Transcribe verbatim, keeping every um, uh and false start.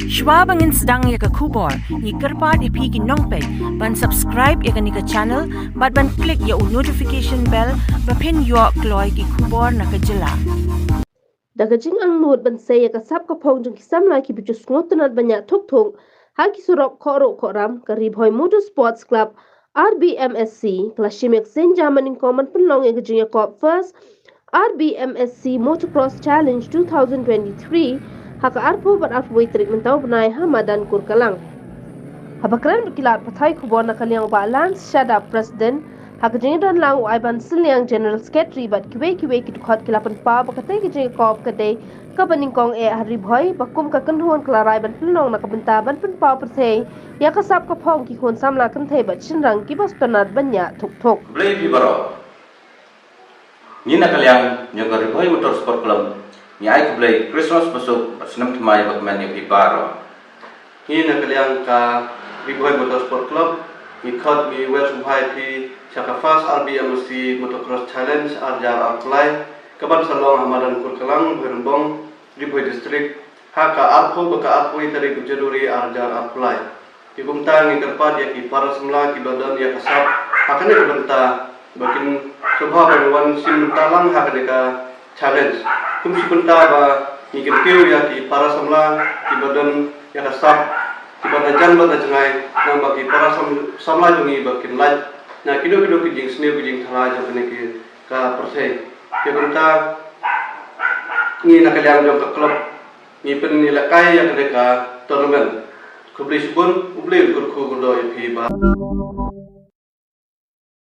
Shwa ba ngin sdang ïa ka khubor, ngi kyrpad ïa phi ki nongpeit ban subscribe ïa kane ka channel bad ban click ïa u notification bell ba phin ïoh kloi ki khubor na ka jylla. Da ka jingangnud ban sei ïa ka sap ka phong jong ki samla kiba ju sngewtynnad ban ïaid thuk thuk ha ki surok Khohruh Khohram, ka Ri Bhoi Motor Sports Club R B M S C ka la shim ïa ka sien jam ha nyngkong ban pynlong ïa ka jingïakop First R B M S C Motocross Challenge two thousand twenty-three ha ka arphew bad arphew tarik mynta u bnai ha madan Kurkalang. Haba kren bad ki lad pathai khubor na ka liang u Bah Lance Shadap, President, ha ka jingdon lang u Ivan Sylliang, General Secretary, bad kiwei kiwei ki dkhot, ki la pynpaw ba katei ka jingïakop ka dei kaba nyngkong eh ha Ri Bhoi, ba kum ka kynhun ka la rai ban pynlong na ka bynta ban pynpaw pyrthei ïa ka sap ka phong ki khun samla kynthei bad shynrang kiba sngewtynnad ban ïaid thuk thuk. Khublei phi baroh. Ngi na ka liang jong ka Ri Bhoi Motor Sport Club, ngi ai khublei Christmas basuk bad snem thymmai bakmen ïa phi baroh. Ngi na ka liang ka Ri Bhoi Motor Sport Club, ngi khot, ngi wer sngewbha ïa phi sha ka First R B M S C Motocross Challenge ar hajar arphew lai, kaban sa long ha madan Kurkalang, Bhoirymbong, Ri Bhoi District, ha ka arphew bad ka arphew tarik u January ar hajar arphew lai. Te kumta ngi kyrpad ïa ki para samla kiba don ïa ka sap ha kane ka bynta ba kin sngewbha ban wan shim bynta lang ha kane ka challenge. Kum shi bynta ba ngi kyntiew ïa ki para samla kiba don ïa ka sap, kiba na jan bad na jngai, nangba ki para sam-, samla jong ngi ba kin lait na kino kino ki jingsniew ki jingthala jong kane ki ka pyrthei. Te kumta ngi na ka liang jong ka club ngi pynïalehkai ïa kane ka tournament. Khublei shibun, U Blei un kyrkhu kyrdoh ïa phi baroh.